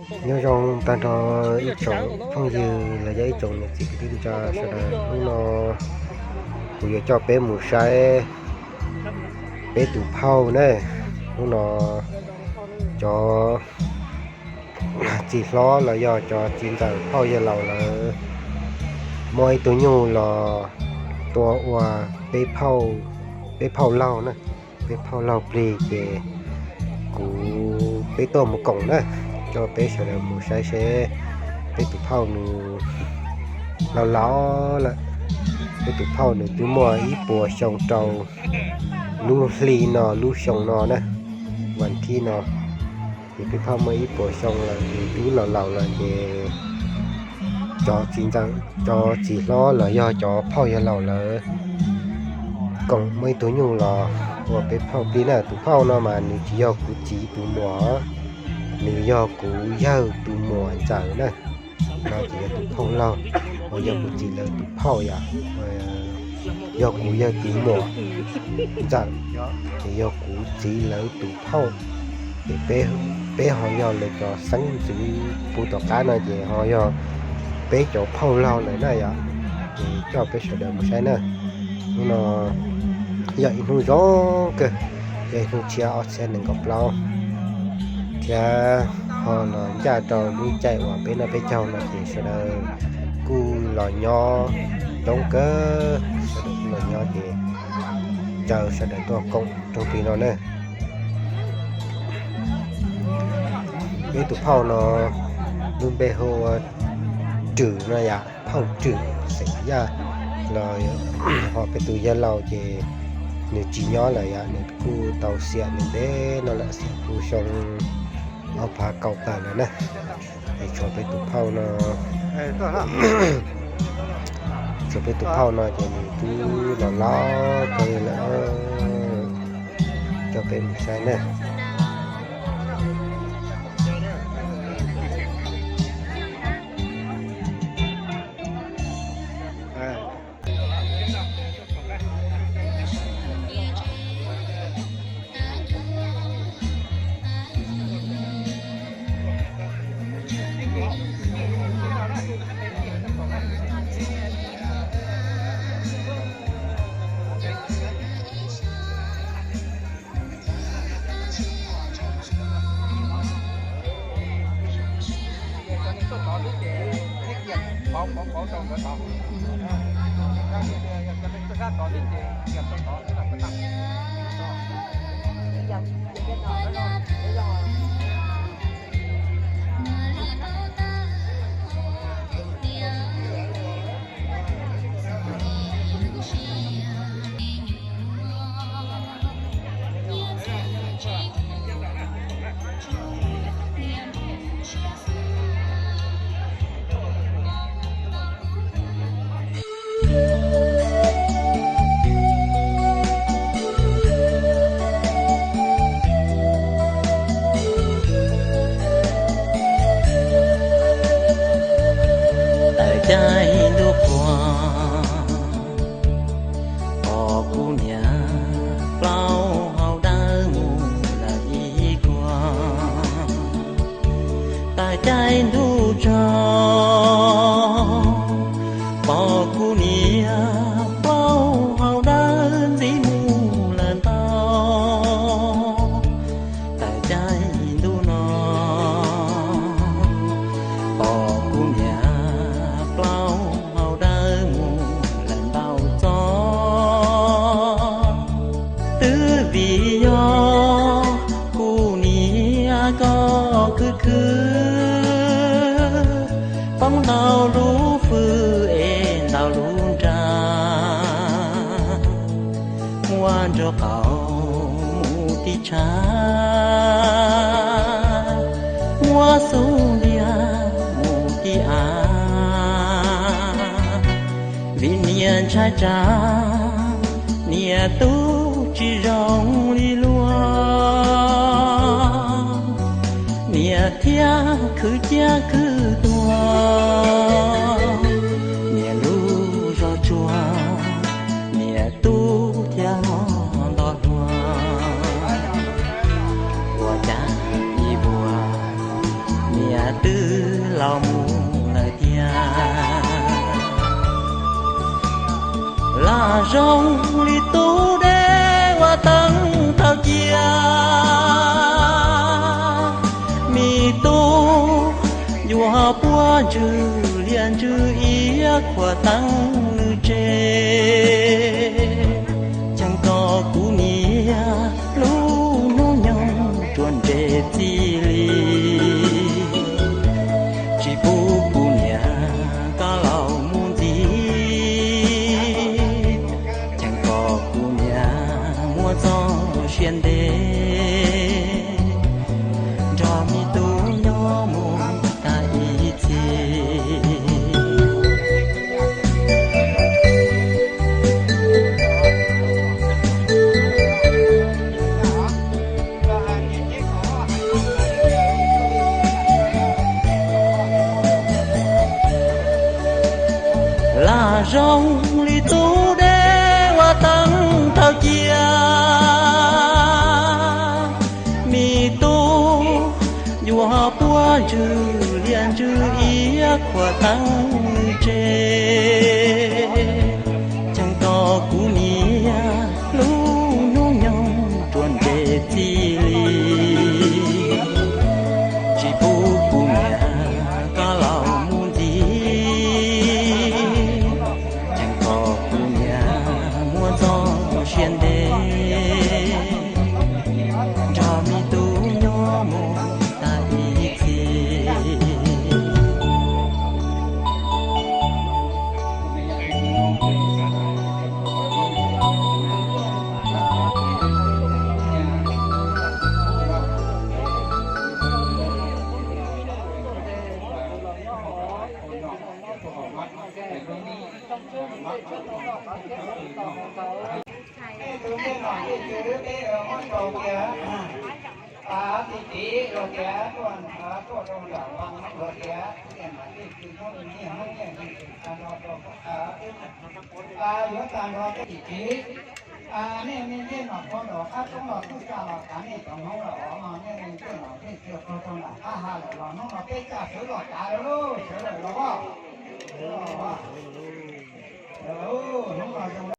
Nyob zoo tag nrho ib tsoom phooj ywg los yog ib tsoom niam txiv kwv tij neej tsa sawv daws, hnub no kuv yuav coj peb mus saib peb tus phauj na. Hnub no cov txiv hlob los yog cov txiv ntxawm phauj yawg laus lawv muaj ib tug nyuj los tua ua peb phauj, peb phauj laug na, peb phauj laug plig ces kuv, peb tuaj mus koom na, coj peb sawv daws mus saib seb peb tus phauj nws laus laus lawm. Peb tus phauj nws twb muaj ib puas xyoo rau lub hli no, lub xyoo no na, vas thib no. Ces peb phauj muaj ib puas xyoo lawm, nws twb laus laus lawm ces cov txiv ntxawm, cov txiv hlob los yog cov phauj yawg laus lawv koom muaj ib tug nyuj los ua peb phauj plig na. Tus phauj no mas nws tsis yog kuv txiv tus muam, nws yog kuv yawg tus muam ntxawm na. No ces yog tus phauj laug, uas yog kuv txiv lawv tus phauj yom, yog kuv yawg tus muam ntxawm, ces yog kuv txiv lawv tus phauj. Ces peb ho yog lawv cov xeeb ntxwv puv tom qab no ces ho yog peb cov phauj laug lawm na yom. Ces coj peb sawv daws mus saib na. Hnub no yog ib hnub zoo kawg, yog ib hnub tshiab ob txhiab nees nkaum plaub thiab ho los ncaj rau lub caij uas peb noj peb caug no ces sawv daws kuj los nyob coob kawg, sawv daws kuj los nyob ces caw sawv daws tuaj koom rooj plig no na. Peb tus phauj no lub npe hu ua Rwm no yom, phauj Rwm xeem Yaj los, ho peb tus yawg laus ces nws tsis nyob lawm yom, nws kuj tau xiam ntev ntev no lawm, xiam puv xyoo ob phav kaum tawm lawm na. Es tshuav peb tus phauj no, tshuav peb tus phauj no ces nws twb los laus kawg li lawm. Coj peb mus saib na. Tawm caij ntuj qhua, pom kuv niam plaub hau dawb mus lawm ib kuag. Tawm caij ntuj tsaug, pom kuv niam plaub hau dawb ntxiv mus lawm ntau. Tawm caij ntuj no, pom kuv niam plaub hau dawb mus lawm ntau txoj. Twb vim yog kuv niam koj khwv khwv, poob ntau lub fwj es ntau lub nra, muab nraub qaum mus tib tshav, muab xub ntiag mus tib av. Vim niam ntshai tsam niam tub tsis zoo li luag, niam thiaj khwv ciaj khwv tuag, niam lub zog tsuag, niam tub thiaj mob nto hluas. Ua cas ib vuag niam twb laus mus lawm tiag. Lam zoo li tub deb ua teeb tau cia, me tub yuav puab ntswg liaj ntswg iab khuam teeb nws tseg. Cheem kom kuv niam lub hnub nyoog tsuas nres txij li, tsis pub kuv niam koj laus mus ntxiv. Cheem kom kuv niam muab txoj sia ntev nrog me tub nyob mus tag ib txhis. Lam zoo li tub deb ua teeb tau cia, me tub yuav puab ntswg liaj ntswg iab khuam teeb nws tseg. Cheem kom kuv niam lub hnub nyoog tsuas nres txij li, tsis pub kuv niam koj laus mus ntxiv. Cheem kom kuv niam muab txoj sia ntev nrog me tub nyob mus tag ib txhis. Tus ntej nom ntej tswv peb muab tso tias, tim txiv los tias tuaj, tuaj rau nram pas los tias niaj nom ntej tswv nyob nyiaj hnub nyiaj hli tag nrho rau yuav tag nrho tej tim txiv. Nej me ntej nom rau nram qab roob los tub tsa los kav nej cov hmoob los os, nej me ntej nom ntej tswv rau rau nram qab ha lawm los hnub no peb caj sawv los kav lawm lauj, sawv lawm los. Hnub no zoo